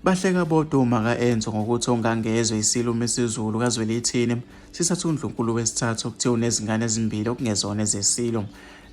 Bahleka bodwa omaka Enzo ngokuthi oNgangezwe isilo uMisuzulu kaZwelithini sithatha uNdlunkulu wesithathu okuthiwa unezingane ezimbili okungezona ezeSilo.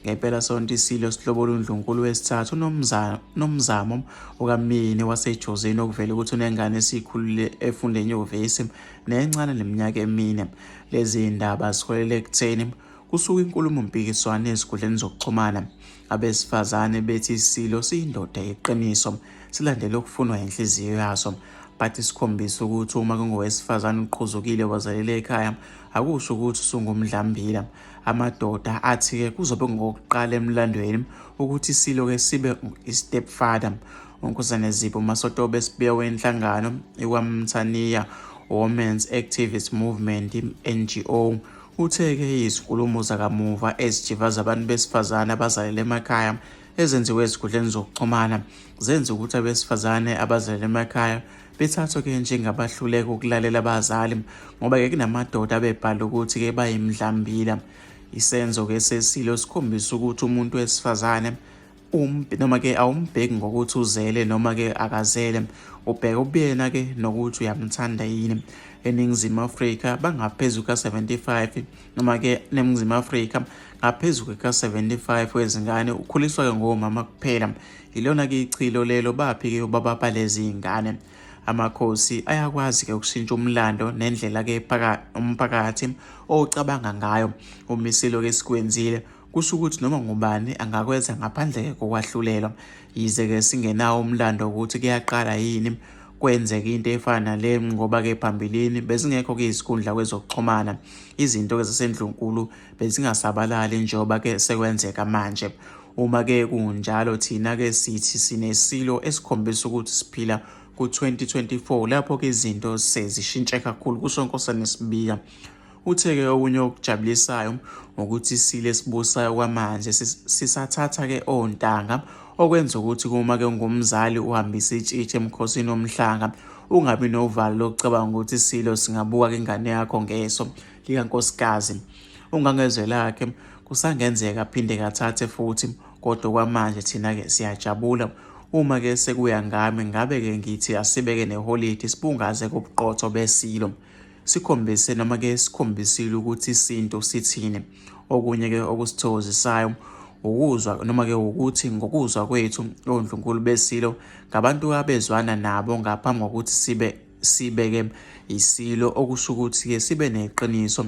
Ngempelasonto iSilo sihlobola uNdlunkulu wesithathu uNomzamo okaMini waseJozini okuvele ukuthi unengane esikhulile efunda enyuvesi nencane neminyaka emine. Lezi zindaba ziholele ekutheni kusuke inkulumo-mpikiswano ezinkundleni zokuxhumana. Abesifazane bethi iSilo siyindoda yeqiniso, silandele okufunwa yinhliziyo yaso. Bathi sikhombisa ukuthi uma kungowesifazane uqhuzukile wazalela ekhaya, akusho ukuthi usungumdlambila. Amadoda athi-ke kuzobe kungokokuqala emlandweni ukuthi iSilo-ke sibe i-stepfather. UNkosazana Zipho Masotobe Sibiya wenhlangano iKwaMthaniya Women's Activist Movement, NGO, uthe-ke izinkulumo zakamuva ezijivaza abantu besifazane abazalela emakhaya ezenziwe ezinkundleni zokuxhumana zenza ukuthi abesifazane abazalela emakhaya bethathwe-ke njengabahluleka ukulalela abazali ngoba-ke kunamadoda abebhala ukuthi-ke bayimdlambila. Isenzo-ke sesilo sikhombisa ukuthi umuntu wesifazane noma ke awumbheki ngokuthi uzele noma ke akazele, ubheka ubuyena ke nokuthi uyamthanda yini. ENingizimu Afrika bangaphezu kuka-75 noma ke eNingizimu Afrika ngaphezu kuka-75 wezingane ukhuliswa ke ngomama kuphela. Yilona ke ichilo lelo, baphi ke obaba balezi ngane? Amakhosi ayakwazi ke ukushintsha umlando nendlela ke umphakathi ocabanga ngayo. Uma isilo ke sikwenzile kusho ukuthi noma ngubani angakwenza ngaphandle kokwahlulelwa. Yize-ke singenawo umlando wokuthi kuyaqala yini kwenzeka into efana nale ngoba-ke phambilini bezingekho-ke izikhundla kwezokuxhumana. Izinto-ke zasendlunkulu bezingasabalali njengoba-ke sekwenzeka manje. Uma-ke kunjalo thina-ke sithi sinesilo esikhombisa ukuthi siphila ku-2024 lapho-ke izinto sezishintshe kakhulu, kusho Nkosazana Sibiya. Uthe-ke okunye okujabulisayo ukuthi isilo esibusayo kwamanje sisathatha-ke ontanga okwenza ukuthi uma ke ungumzali uhambise itshitshi emkhosini womhlanga ungabi novalo lokucabanga ukuthi isilo singabuka ingane yakho ngeso likankosikazi. Ungangezwe lakhe kusangenzeka aphinde kathathe futhi kodwa kwamanje thina-ke siyajabula. Uma-ke sekuya ngami ngabe-ke ngithi asibeke neholidi sibungaze kubuqotho besilo. Sikhombise noma ke sikhombisile ukuthi isintu sithini. Okunye ke okusithokozisayo ukuzwa noma ke ukuthi ngokuzwa kwethu ondlunkulu besilo ngabantu abezwana nabo ngaphambi kokuthi sibe sibeke isilo, okusho ukuthi ke sibe neqiniso,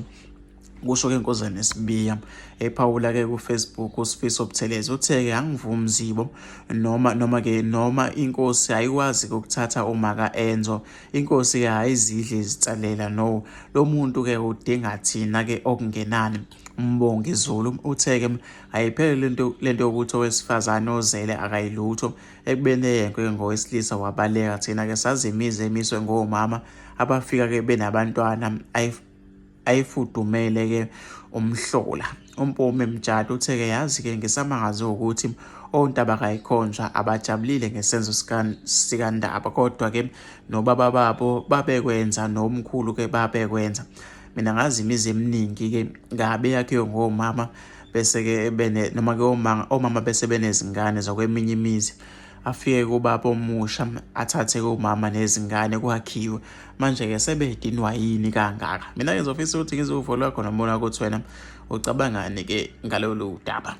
kusho ke Nkosazana Sibiya. Ephawula ke ku-Facebook uSifiso Buthelezi uthe ke angivumi Zibo noma ke noma inkosi ayikwazi ukuthatha umaka Enzo, inkosi ke ayizidli izitsalela, no lo muntu ke udinga thina ke okungenani. Umbongi Zulu uthe ke ayiphele lento yokuthi owesifazane ozele akayilutho ekubeni eyenkwe ngowesilisa wabaleka. Thina ke sazi imizi emiswe ngomama abafika ke benabantwana ayifudumele ke umhlola. UMpume Mtshali uthe ke yazi ke ngisamangazwe ukuthi ontaba kayikhonjwa abajabulile ngesenzo sikaNdaba, kodwa ke nobaba babo babekwenza nomkhulu ke babekwenza. Mina ngazi imizi eminingi ke ngabe yakhiwe ngomama bese ke bene noma ke omama bese benezingane zakweminye imizi, afike kubaba omusha athathe kumama nezingane kwakhiwe. Manje-ke sebedinwa yini kangaka? Mina ngizofisa ukuthi ngizwe uvo lwakho nombono wakho ukuthi wena ucabangani-ke ngalolu daba.